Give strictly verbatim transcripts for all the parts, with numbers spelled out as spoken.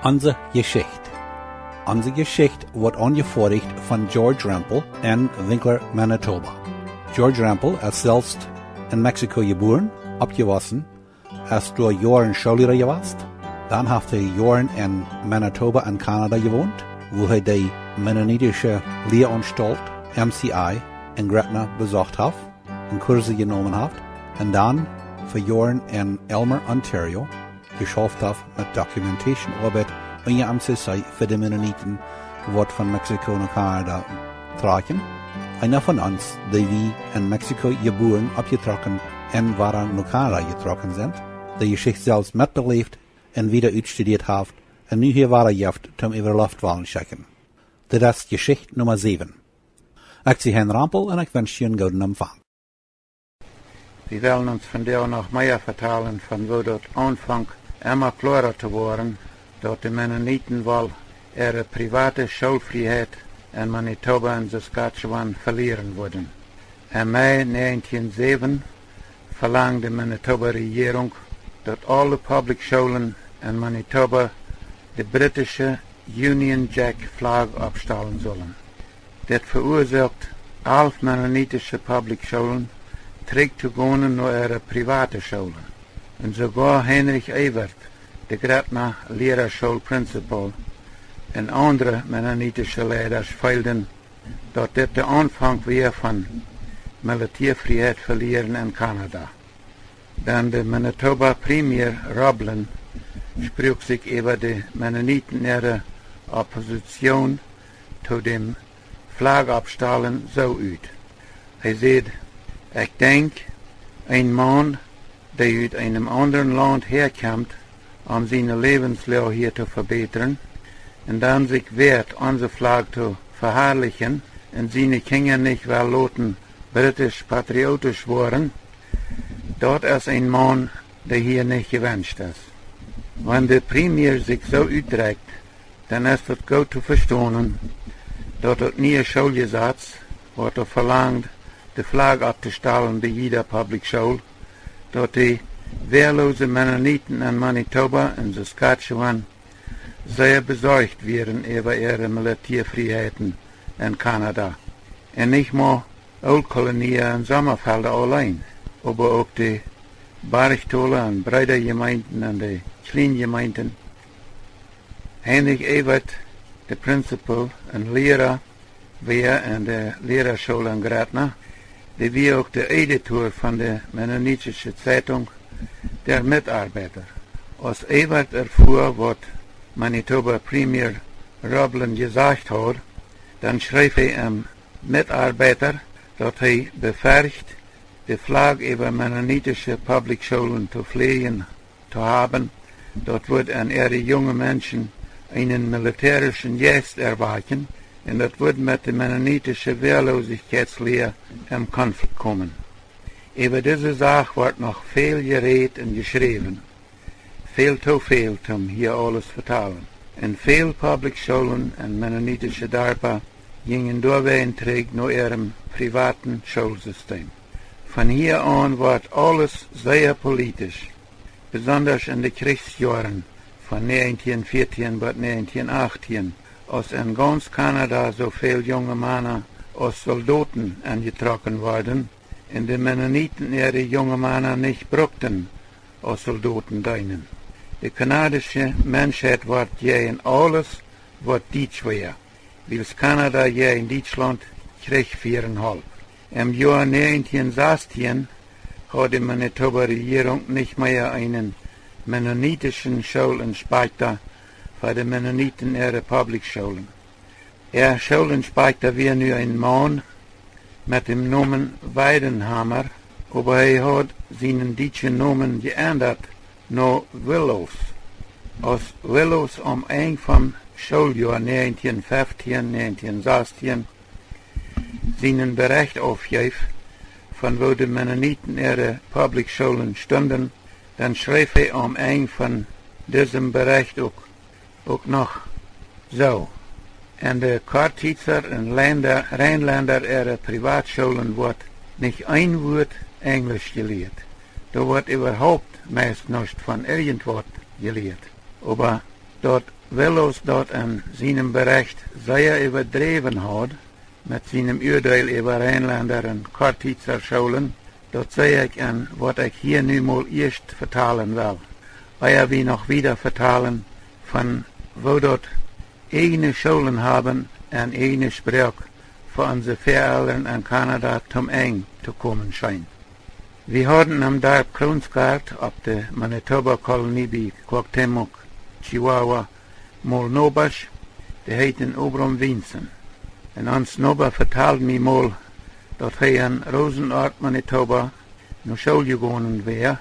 Onse Jeschicht. Onse Jeschicht woat aunjefoadicht von George Rempel en Winkler, Manitoba. George Rempel es selfst en Mexiko jebuaren, oppjewossen, es doa Joaren Schoolliera jewast. Dan haft hee Joaren en Manitoba en Kanada jewont, wua hee de mennonitische Lieaunstalt M C I en Gretna besocht haft un Kurse jenomen haft, un dan fa Joaren en Aylmer, Ontario, jeschauft haft met Documentation Oabeit unja M C C fa de Mennoniten, waut von Mexiko no Kanada trocken. Eena von ons, dee wie en Mexiko jebuaren, oppjetrocken un wada no Kanada jetrocken sent, de Jeschicht selfst metbeläft un wieda utstudieet haft un nu hia wada jeft toom äwa de Loftwallen schekjen. Dit es Jeschicht Numma säwen. Ekj sie Hein Rempel un ekj wensch junt gooden Empfang. Wie wellen ons vondoag noch mea vetalen von woo daut aunfunk emma kloara to woaren, daut de Mennoniten woll äare private Schoolfrieheit en Manitoba un Saskatchewan velieren wudden. Em Mai näajentieen säwen velangd de Manitoba Rejierunk, daut aule public Schoolen en Manitoba de britische Union Jack Flag oppstalen sullen. Dit veuasoakt alf mennonitische public Schoolen trigj to gonen no äare private Schoolen. Un soogoa Heinrich Ewert, de Gretna Lieaschool Principal, un aundre mennonitische Leidasch feelden, daut dit de Aunfank wia von Militäafrieheit velieren en Kanada. Dan de Manitoba Premier Roblin spruak sikj äwa de Mennoniten äare Opposition to däm Flag oppstalen soo ut. Hee säd: "Ekj denkj, een Maun, dee ut eenem aundren Launt häakjemt, om siene Läwensloag hia to vebätren, un dan sikj woagt, onse Flag to veharlichen un siene Kjinja nich well loten britisch patriotisch woaren, daut es een Maun, dee hia nich jewenscht es." Wan de Premier sikj soo utdrekjt, dan es daut goot to vestonen, daut daut niee Schooljesaz, waut doa velangd, de Flag opptostalen bie jieda public School, daut de wäaloose Mennoniten en Manitoba un Saskatchewan sea besorcht wieren äwa äare Militäafrieheiten en Kanada. Un nich mau Ooltkolonia un Sommafelda auleen, oba uk de Bergtola un Breedajemeenten un de Kjlienjemeenten. Heinrich Ewert, de Principal un Liera, wia en de Lieraschool en Gretna, dee wia uk de Editor von de mennonitische Zeitung Der Mitarbeiter. Aus Ewert erfua, waut Manitoba Premier Roblin jesajcht haud, dan schreef hee em Mitarbeiter, daut hee befercht, de Flag äwa mennonitische public Schoolen to fläajen to haben, daut wudd en äare junge Menschen eenen militäarischen Jeist erwakjen, un daut wudd met de mennonitische Wäaloosichkjeitslia em Konflikt komen. Äwa dise Sach woat noch väl jerät un jeschräwen. Väl to väl, toom hia aules vetalen. Un väl public Schoolen en mennonitische Darpa jinjen doawäajen trigj no äarem privaten Schoolsistem. Von hia aun woat aules sea politisch, besondasch en de Kjrichsjoaren von näajentieen vieetieen bat näajentieen achtieen, aus en gaunz Kanada soo väl junge Mana aus Soldoten enjetrocken worden, un de Mennoniten äare junge Mana nich brukten aus Soldoten deenen. De kanadische Menschheit woat jäajen aules, waut dietsch wia, wiels Kanada jäajen Dietschlaunt Kjrich fieren holp. Em Joa näajentieen sastieen haud de Manitoba Rejierunk nich mea eenen mennonitischen Schoolinspekta fa de Mennoniten äare public Schoolen. Äa Schoolinspekta wia nu een Maun met däm Nomen Weidenhammer, oba hee haud sienen dietschen Nomen jeendat no Willows. Aus Willows aum Enj vom Schooljoa näajentieen feftieen, näajentieen sastieen sienen Berecht aufjeef, von woo de Mennoniten äare public Schoolen stunden, dan schreef hee aum Enj von disem Berecht uk, uk noch soo: "En de Chortietzer un Lenda-, Reinlenda äare Privatschoolen woat nich een Wuat Enjlisch jelieet. Doa woat äwahaupt meist nuscht von irjentwaut jelieet. Oba daut Willows daut en sienem Berecht sea äwadräwen haud met sienem Uadeel äwa Reinlenda un Chortitza Schoolen, daut see ekj en waut ekj hia nu mol ieescht vetalen well, ea wie noch wieda vetalen von woo daut ieejne Schoolen haben en ieejne Sproak fa onse Väaelren en Kanada toom Enj to komen scheen. Wie hauden em Darp Kronsgaart opp de Manitoba Kolonie bie Cuauhtémoc, Chihuahua, mol Nobasch, dee heeten Obrom Wiensen. Un ons Noba vetald mie mol, daut hee en Rosenort, Manitoba, no School jegonen wia,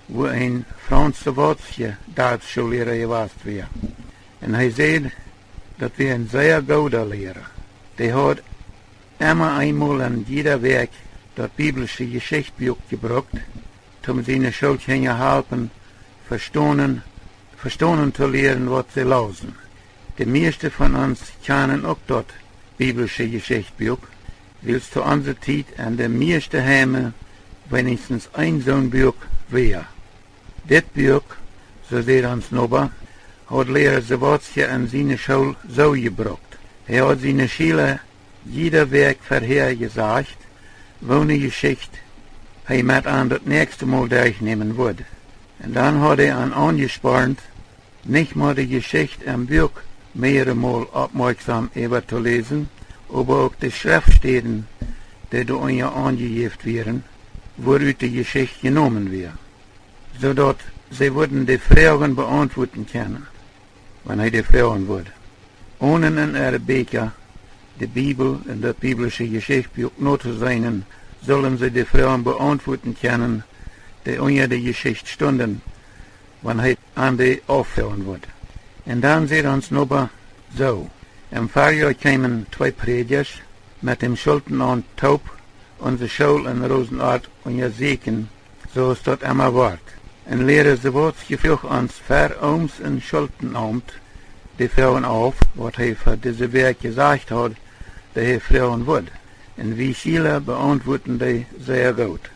wua een Franz Sawatzky Darpschoolliera jewast wia. Un hee säd, daut wia een sea gooda Liera. Dee haud emma eenmol en jieda Wäakj daut biblische Jeschichtbuak jebrukt, toom siene Schoolkjinja halpen vestonen, vestonen to lieren waut see lausen. De mieeschte von ons kjanen uk daut biblische Jeschichtbuak, wiels to onse Tiet en de mieeschte Heime weenichstens een soon Buak wia. Dit Buak, soo säd ons Noba, haud Liera Sawatzky en siene School soo jebrukt. Hee haud siene Schiela jieda Wäakj verhäa jesajcht, woone Jeschicht hee met an daut näakjste Mol derchnämen wudd. Un dan haud hee an aunjespornt, nich mau de Jeschicht em Buak mearemol oppmoakjsom äwa to läsen, oba uk de Schreftstäden, dee doa unja aunjejäft wieren, wuarut de Jeschicht jenomen wia, soo daut see wudden de Froagen beauntwuaten kjennen, wan hee dee froagen wudd. Onen en äare Bieekja, de Bibel un daut biblische Jeschichtbuak notoseenen, sullen see de Froagen beauntwuaten kjennen, dee unja de Jeschicht stunden, wan hee an dee auffroagen wudd. Un dan säd ons Noba soo: Em Farjoa kjeemen twee Prädjasch met däm Schultenaumt toop onse School en Rosenort unjasieekjen, soo aus daut emma wort. Un Liera Sawatzky fruach ons ver Ooms un Schultenaumt de Froagen auf, waut hee fa dise Wäakj jesajcht haud, dee hee froagen wudd. Un wie Schiela beauntwuaden dee sea goot.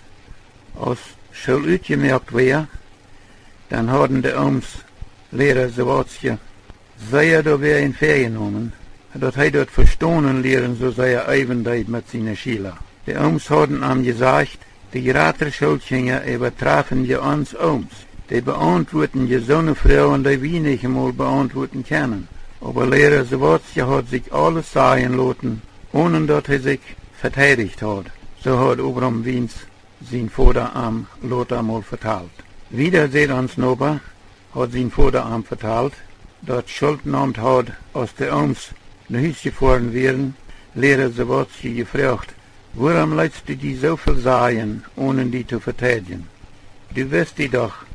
Aus School utjemoakt wia, dan hauden de Ooms Liera Sawatzky sea doawäajen väajenomen, daut hee daut Vestonen lieren soo sea eewen deed met siene Schiela. De Ooms hauden am jesajcht, de jratre Schoolkjinja äwatrafen je ons Ooms. Dee beauntwuaden je soone Froagen, dee wie nich emol beauntwuaden kjennen. Oba Liera Sawatzky haud sikj aules sajen loten, onen daut hee sikj veteidicht haud. Soo haud Obrom Wiens sien Voda am lota mol vetalt. Wieda säd ons Noba, haud sien Voda am vetalt, daut Schultenaumt haud, aus de Ooms no Hus jefoaren wieren, Liera Sawatzky jefroacht: Wuarom leetst du die soo väl sajen, onen die to veteidjen? Du wist die doch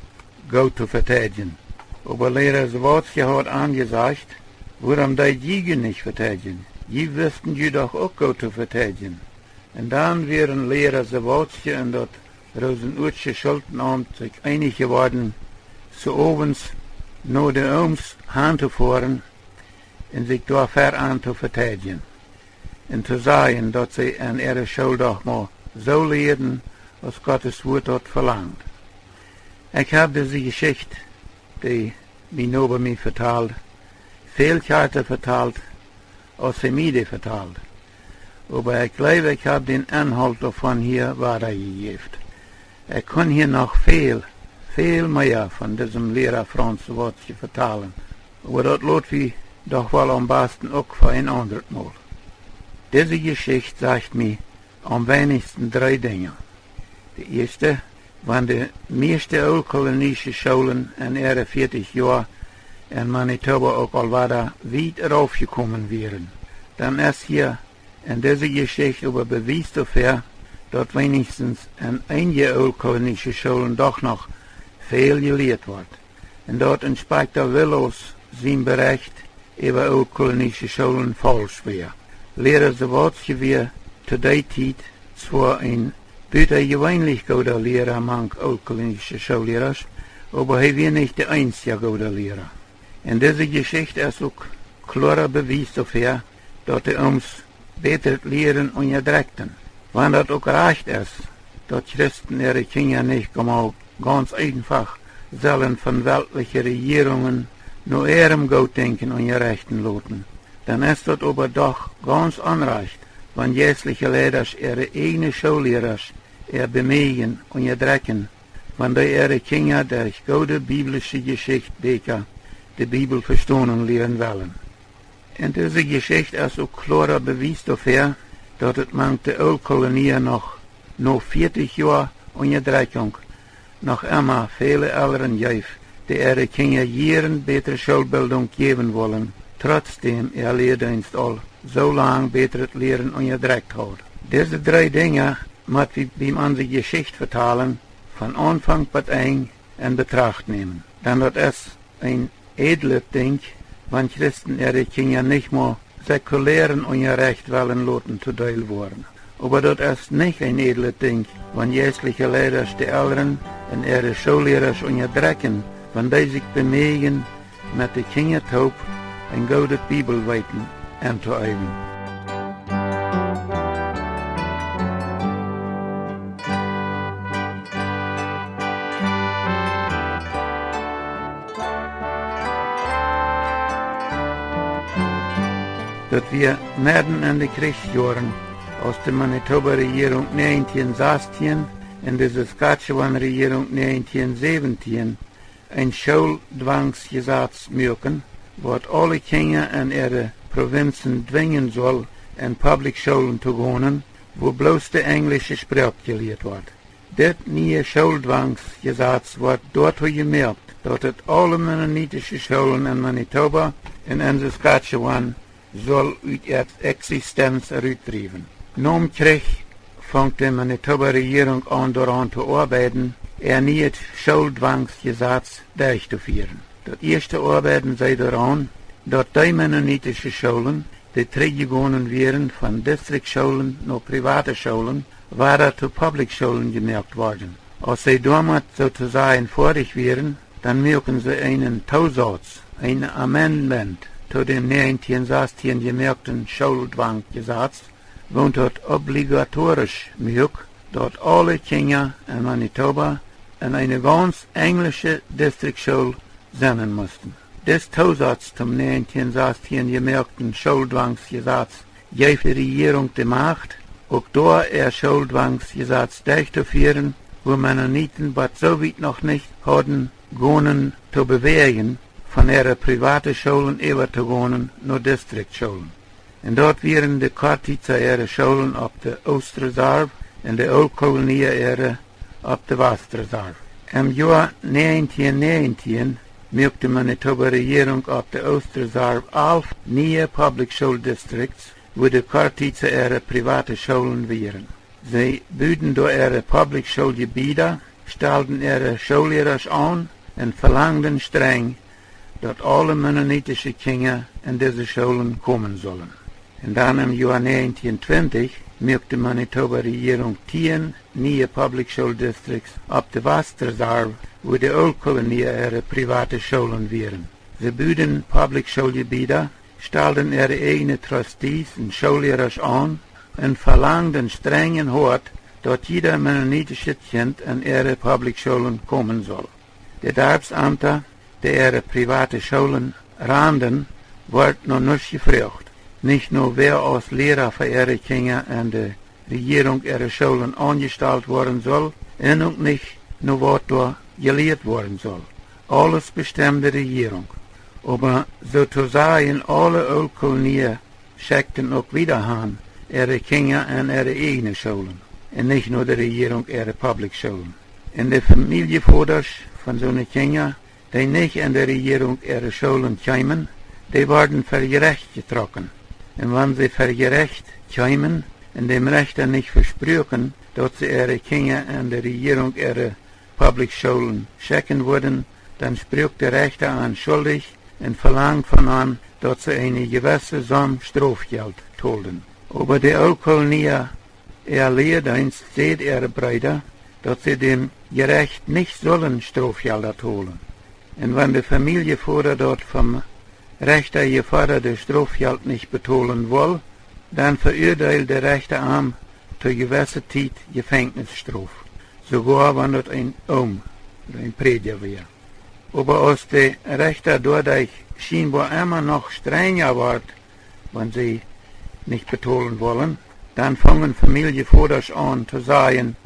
goot to veteidjen. Oba Liera Sawatzky haud am jesajcht: Wuarom deed jie ju nich veteidjen? Jie wisten ju doch uk goot to veteidjen. Un dan wieren Liera Sawatzky un daut Rosenuatsche Schultenaumt sikj eenich jeworden, 's Owens no de Ooms han to foaren un sikj doa ver an to veteidjen un to sajen, daut see en äare School doch mau soo lieeden, aus Gottes Wuat daut velangt. Ekj hab dise Jeschicht, dee mien Noba mie vetald, väl kjarta vetalt, aus hee mie dee vetald. Oba ekj jleew, ekj hab dän Enhault doavon hia wada jejäft. Ekj kunn hia noch väl, väl mea von disem Liera Franz Sawatzky vetalen, oba daut lot wie doch woll aum basten uk fa een aundret Mol. Dise Jeschicht sajcht mie aum weinichsten dree Dinja. De ieeschte: Wan de mieeschte ooltkolonische Schoolen en äare fieetich Joa en Manitoba uk aul wada wiet raufjekomen wieren, dan es hia en dise Jeschicht oba Bewies doafäa, daut weinichstens en eenje ooltkolonische Schoolen doch noch väl jelieet wort, un daut Inspekta Willows sien Berecht äwa ooltkolonische Schoolen faulsch wia. Liera Sawatzky wia to dee Tiet zwoa een butajeweenlich gooda Liera mank ooltkolonische Schoollierasch, oba hee wia nich de eensja gooda Liera. Un dise Jeschicht es uk kloara Bewies doafäa, daut de Ooms bätret Lieren unjadrekjten. Wan daut uk rajcht es, daut Christen äare Kjinja nich mau gaunz eenfach sellen von weltliche Rejierungen no äarem Gootdenkjen unjarechten loten, dan es daut oba doch gaunz onrajcht, wan jeistliche Leidasch äare ieejne Schoollierasch äa bemäajen, unjadrekjen, wan dee äare Kjinja derch goode biblische Jeschichtbieekja de Bibel vestonen lieren wellen. Un dise Jeschicht es uk kloara Bewies doafäa, daut et mank de Ooltkolonia noch no vieetich Joa Unjadrekjunk noch emma väle Elren jeef, dee äare Kjinja jieren bätre Schoolbildunk jäwen wullen, trotsdäm äa Lieedeenst aul soo lang bätret Lieren unjadrekjt haud. Dise dree Dinja mott wie bie onse Jeschicht vetalen von Aunfank bat Enj en Betracht nämen. Dan daut es een ädlet Dinkj, wan Christen äare Kjinja nich mau sekulären Unjarecht wellen loten to Deel woaren. Oba daut es nich een ädlet Dinkj, wan jeistliche Leidasch de Elren un äare Schoollierasch unjadrekjen, wan dee sikj bemäajen, met de Kjinja toop een goodet Bibelweeten entoeewen. Daut wia medden en de Kjrichsjoaren, aus de Manitoba Rejierunk näajentieen sastieen un de Saskatchewan Rejierunk näajentieen säwentieen een Schooldwangsjesaz muaken, waut aule Kjinja en äare Prowinzen dwinjen sull, en Public Schoolen to gonen, wua bloos de enjlische Sproak jelieet wort. Dit niee Schooldwangsjesaz wort doatoo jemoakt, daut et aule mennonitische Schoolen en Manitoba un en Saskatchewan sull ut äare Existenz rutdriewen. Nom Kjrich funk de Manitoba Rejierunk aun doaraun to oabeiden, äa nieet Schooldwangsjesaz derchtofieren. Daut ieeschte oabeiden see doaraun, daut dee mennonitische Schoolen, dee trigjjegonen wieren von Distriktschoolen no private Schoolen, wada to Public Schoolen jemoakt worden. Aus see doamet soo to sajen foadich wieren, dan muaken see eenen Toosauz, een Amendment, to däm näajentieen sastieen jemoakten Schooldwangsjesaz, waut daut obligatorisch muak, daut aule Kjinja en Manitoba en eene gaunz enjlische Distriktschool sennen musten. Dis Toosauz toom näajentieen sastieen jemoakten Schooldwangsjesaz jeef de Rejierunk de Macht, uk doa äa Schooldwangsjesaz derchtofieren, wua Mennoniten bat soo wiet noch nich hauden gonen to bewäajen, von äare private Schoolen äwatogonen no Distriktschoolen. Un daut wieren de Chortitza äare Schoolen opp de Oostreserw un de Ooltkolonia äare opp de Westreserw. Em Joa näajentieen näajentieen muak de Manitoba Rejierunk opp de Oostreserw alf niee Public School Districts, wua de Chortitza äare private Schoolen wieren. See buden doa äare Public School Jebieda, stalden äare Schoollierasch aun un velangden strenj, daut aule mennonitische Kjinja en dise Schoolen komen sullen. Un dan em Joa näajentieen twintich muak de Manitoba Rejierunk tieen niee Public School Districts opp de Westreserw, wua de Ooltkolonia äare private Schoolen wieren. See buden Public School Jebieda, stalden äare ieejne Trustees un Schoollierasch aun un velangden strenj un hoat, daut jieda mennonitischet Kjint en äare Public Schoolen komen sull. De Darpsamta, dee äare private Schoolen randen, wort no nuscht jefroacht. Nich no wäa aus Liera fa äare Kjinja en de Rejierunk äare Schoolen aunjestalt woaren sull, un uk nich no waut doa jelieet woaren sull. Aules bestemd de Rejierunk. Oba soo to sajen aule Ooltkolonia schekjten uk wieda han äare Kjinja en äare ieejne Schoolen un nich no de Rejierunk äare Public Schoolen. Un de Famieljevodasch von soone Kjinja, dee nich en de Rejierunk äare Schoolen kjeemen, dee worden ver Jerecht jetrocken. Un wan see ver Jerecht kjeemen un däm Rechta nich vespruaken, daut see äare Kjinja en de Rejierunk äare Public Schoolen schekjen wudden, dan spruak de Rechta an schuldich un velangd von an, daut see eene jewesse Somm Strofjelt tolden. Oba de Ooltkolonia äa Lieedeenst säd äare Breeda, daut see däm Jerecht nich sullen Strofjelda tolen. Un wan de Famieljevoda daut vom Rechta jefodade Strofjelt nich betolen wull, dan veuadeeld de Rechta am to jewesse Tiet Jefenkjnisstrof, soogoa wan daut een Oom, een Prädja wia. Oba aus de Rechta doaderch schienboa emma noch strenja wort, wan see nich betolen wullen, dan fungen Famieljevodasch aun to sajen: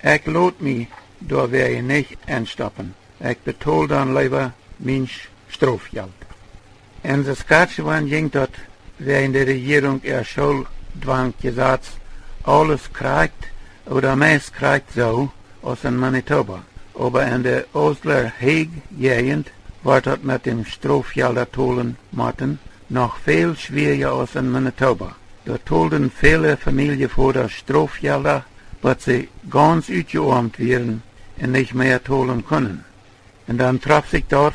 Ekj lot mie doawäajen nich enstoppen. Ekj betol dan leewa mien Strofjelt. En Saskatchewan jinkj daut wäajen de Rejierunk äa Schooldwankjesaz aules krakjt ooda meist krakjt soo aus en Manitoba. Oba en de Osler Hague Jäajent wort daut met däm Strofjelda tolen motten noch väl schwieeja aus en Manitoba. Doa tolden väle Famieljevodasch Strofjelda, bat see gauns utjeoamt wieren un nich mea tolen kunnen. Un dan trof sikj daut,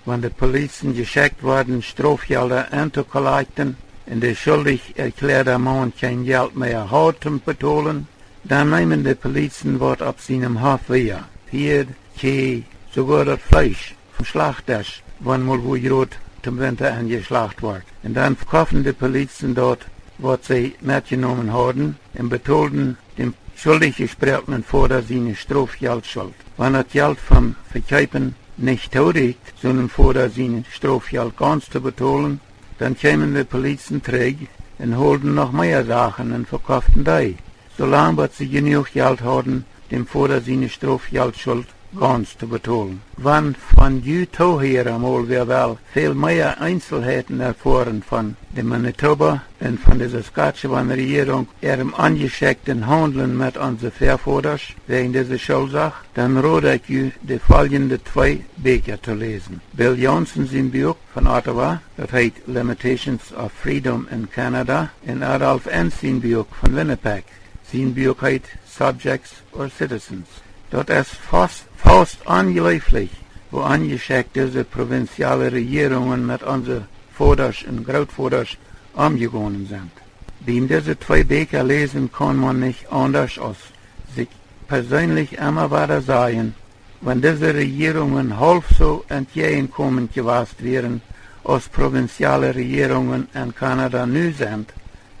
wan de Polizeen jeschekjt worden Strofjelda entokollakjten un de schuldich erkjläada Maun kjeen Jelt mea haud toom betolen, dan neemen de Polizeen waut opp sienem Hoff wia: Pieed, Kjieej, soogoa daut Fleesch vom Schlachtdesch, wan mol wua jrod toom Winta enjeschlacht wort. Un dan vekoften de Polizeen daut, waut see metjenomen hauden, un betolden däm schuldich jesproaknen Voda siene Strofjeltschult. Wan daut Jelt vom Vekjeepen nich toorieekjt, soonem Voda sien Strofjelt gauns to betolen, dan kjeemen de Polizeen trigj un holden noch mea Sachen un vekoften dee, soo lang bat see jenuach Jelt hauden, däm Voda siene Strofjeltschult gauns to betolen. Wan von ju Tohiera mol wäa well väl mea Eenselheiten erfoaren von de Manitoba un von de Saskatchewan Rejierunk äarem onjeschekjten Haundlen met onse Väavodasch wäajen dise Schoolsach, dan rod ekj ju, de foljende twee Bieekja to läsen: Bill Johnson sien Buak von Ottawa, daut heet Limitations of Freedom in Canada, un Adolf Enns sien Buak von Winnipeg, sien Buak heet Subjects or Citizens. Daut es faust, faust onjleeflich, woo onjeschekjt dise provinziale Rejierungen met onse Vodasch un Grootvodasch omjegonen sent. Biem dise twee Bieekja läsen kaun maun nich aundasch aus sikj perseenlich emma wada sajen: Wan dise Rejierungen haulf soo entjäajenkomend jewast wieren aus provinziale Rejierungen en Kanada nu sent,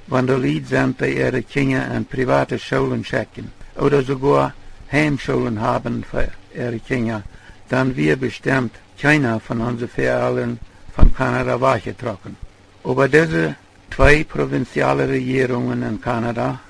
wan doa Lied sent, dee äare Kjinja en priwate Schoolen schekjen ooda soogoa Heimschoolen haben fa äare Kjinja, dan wia bestemt kjeena von onse Väaelren von Kanada wajchjetrocken. Oba dise twee provinziale Rejierungen en Kanada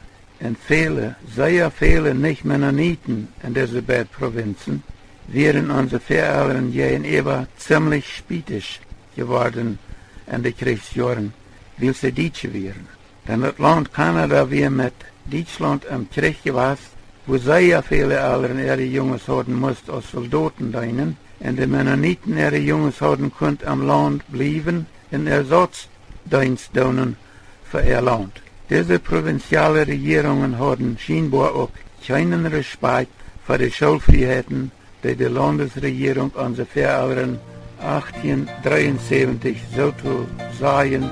un väle, sea väle Nich-Mennoniten en dise beid Provinzen wieren onse Väaelren jäajenäwa ziemlich spietisch jeworden en de Kjrichsjoaren, wiels see Dietsche wieren. Dan daut Launt Kanada wia met Dietschlaunt em Kjrich jewast, wua sea väle Elren äare Junges hauden musst aus Soldoten deenen, un de Mennoniten äare Junges hauden kunt em Launt bliewen un Ersautsdeenst doonen fa äa Launt. Dise provinziale Rejierungen hauden schienboa uk kjeenen Respakjt fa de Schoolfrieheiten, dee de Laundesrejierunk onse Väaelren achtieen dreeunsäwentich soo to sajen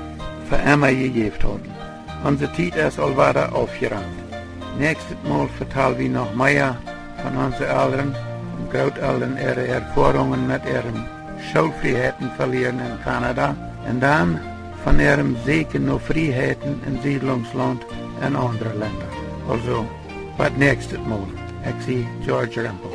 fa emma jejäft hauden. Onse Tiet es aul wada aufjerant. Näakjstet Mol vetal wie noch mea von onse Elren un Grootelren äare Erfoarungen met äarem Schoolfrieheiten velieren en Kanada un dan von äarem Säkjen no Frieheiten un Siedlungslaunt en aundre Lenda. Aulsoo, bat näakjstet Mol. Ekj sie George Rempel.